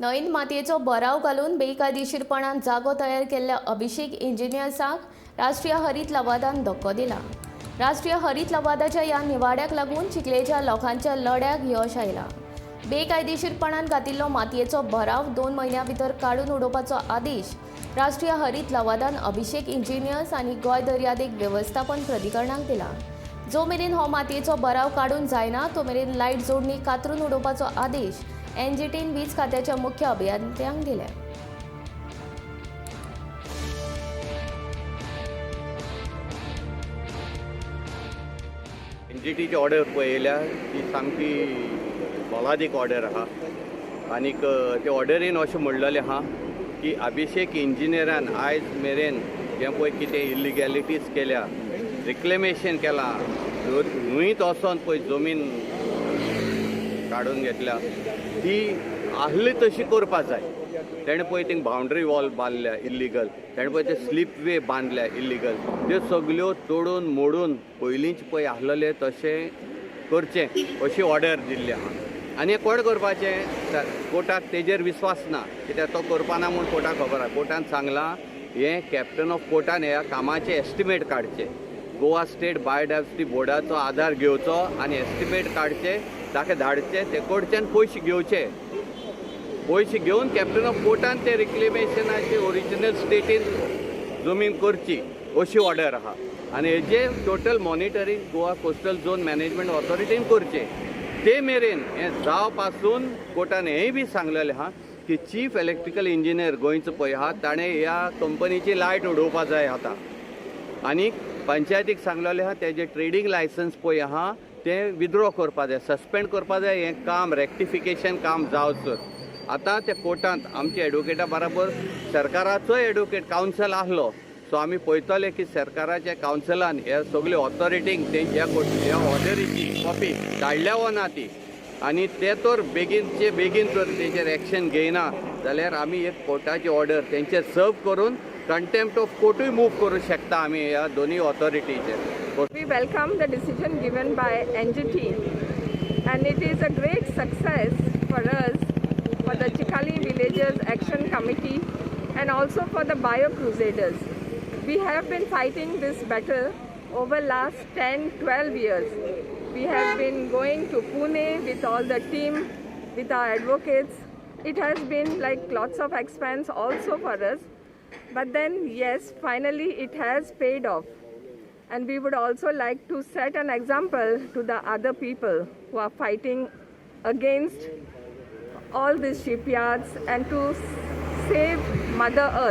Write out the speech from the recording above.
न्हंयेंत मातयेचो भराव घालून बेकायदेशीरपणान जागो तयार केल्ल्या अभिषेक इंजिनियर्साक राष्ट्रीय हरीत लवादान धक्को दिला. राष्ट्रीय हरीत लवादाच्या ह्या निवाड्याक लागून चिखलेच्या लोकांच्या लढ्याक यश आयलां. बेकायदेशीरपणान घातिल्लो मातयेचो भराव 2 म्हयन्यां भितर काडून उडोवपाचो आदेश राष्ट्रीय हरीत लवादान अभिषेक इंजिनियर्स आनी गोंय दर्यादेग वेवस्थापन प्राधिकरणाक दिला. जो मेरेन हो मातयेचो भराव काडून जायना तो मेरेन लायट जोडणी कातरून उडोवपाचो आदेश एनजीटीन वीज खात्याच्या मुख्य अभियंत्यांक दिले. एनजीटीची ऑर्डर पळयल्या ती सामकी मोलादीक ऑर्डर आहा. आनीक ते ऑर्डरीन अशें म्हणलेलें आहा की अभिषेक इंजिनियरान आयज मेरेन जें पळय कितें इलिगॅलिटीज केल्या, रिक्लेमेशन केलां, न्हंयत वचोन पळय जमीन काडून घेतल्या ती आहली तशी करपा जाय. तेणें पळय थिंग बावंड्री वॉल बांदल्या इल्लिगल, तेणें पळय ते स्लीप वे बांदल्या इल्लिगल, त्यो सगल्यो तोडून मोडून पयलींच पळय आहलेलें तशें करचें अशी ऑर्डर दिल्ली आहा. आनी हें कोण करपाचें? कोर्टाक तेजेर विस्वास ना, कित्याक तो करपाना म्हूण कोर्टाक खबर आहा. कोर्टान सांगलां हें कॅप्टन ऑफ कोर्टान ह्या कामाचें एस्टिमेट काडचें, गोवा स्टेट बायोडायवर्सिटी बोर्डाचो आदार घेवचो आनी एस्टिमेट काडचे, ताका धाडचे, ते कडच्यान पयशे घेवचे, पयशे घेवन कॅप्टन ऑफ कोर्टान ते रिक्लेमेशनाची ओरिजिनल स्टेटीन जमीन करची अशी ऑर्डर आहा. आनी हेजे total monitoring Goa coastal zone management ऑथॉरिटीन करचें. ते मेरेन हें जाव पासून कोर्टान हेंय बी सांगलेलें आहा की चीफ इलेक्ट्रिकल इंजिनियर गोंयचो पळय आहा ताणें ह्या कंपनीची लायट उडोवपा जाय आतां. आनी पंचायतीक सांगलेलें आहा तेजें ट्रेडींग लायसन्स पळय आहा तें विथड्रॉ करपा जाय, सस्पेंड करपा जाय, हें काम रेक्टिफिकेशन काम जावचो. आतां त्या कोर्टांत आमच्या एडवोकेटा बराबर सरकाराचोय एडवोकेट कावन्सल आहलो, सो आमी पळयतले की सरकाराच्या कावन्सिलान ह्या सगळ्यो ऑथॉरिटींक तेंच्या ह्या ऑर्डरीची कॉपी धाडल्या वो ना ती, आनी ते तर बेगीनचे बेगीन जर तेंचेर एक्शन घेयना जाल्यार आमी एक कोर्टाची ऑर्डर तेंचेर सर्व करून कंटेम्प्ट ऑफ कोर्टूय मूव करूं शकता आमी ह्या दोनूय ऑथॉरिटीचेर. We welcome the decision given by NGT, and it is a great success for us, for the Chikhali Villagers Action Committee and also for the Bio Crusaders. We have been fighting this battle over last 10-12 years. We have been going to Pune with all the team, with our advocates. It has been like lots of expense also for us. But then yes, finally it has paid off. And we would also like to set an example to the other people who are fighting against all these shipyards and to save Mother Earth.